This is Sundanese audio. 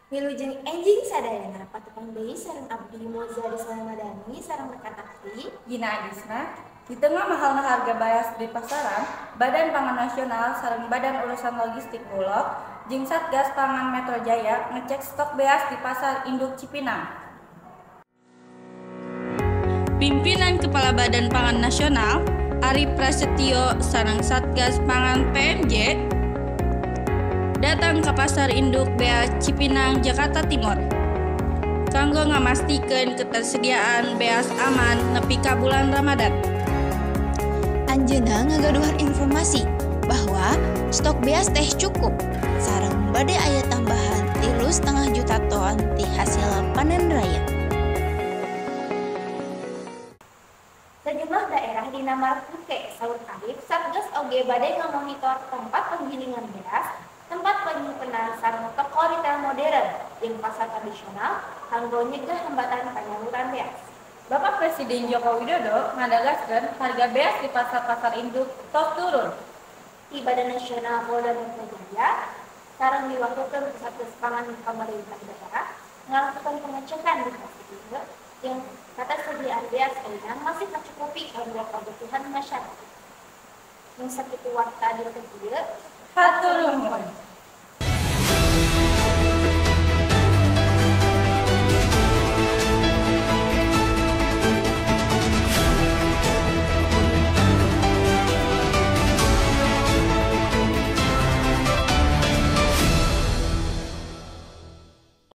Wilujeng enjing sadayana, patepang deui sareng abdi Moza Madani sareng rekan abdi Gina Adisna. Di tengah mahalna harga beas di pasaran, Badan Pangan Nasional sareng Badan Urusan Logistik Bulog jeung Satgas Pangan Metro Jaya ngecek stok beas di Pasar Induk Cipinang. Pimpinan Kepala Badan Pangan Nasional Ari Prasetyo sareng Satgas Pangan PMJ datang ke Pasar Induk Beas Cipinang, Jakarta Timur kanggo ngamastikeun ketersediaan beas aman nepi ka bulan Ramadan. Anjeunna ngagaduhan informasi bahwa stok beas teh cukup sareng bade aya tambahan 3,5 juta ton ti hasil panen raya. Sejumlah daerah di Namarkuke saur Arif, Satgas oge bade ngamonitor tempat penggilingan beas, tempat penyimpanan sareng toko retail modern jeung pasar tradisional kanggo nyegah hambatan panyaluran beas. Bapak Presiden Joko Widodo ngadagaskeun harga beas di pasar-pasar induk tos turun. Di Badan Nasional Polda Metro Jaya sareng diwakilkeun ku Satgas Pangan pemerintah daerah ngalakukan pengecekan di pasar induk yang ketersediaan beas ayeuna masih kacukupi kanggo kebutuhan masyarakat. Nu sakitu warta dinten ieu.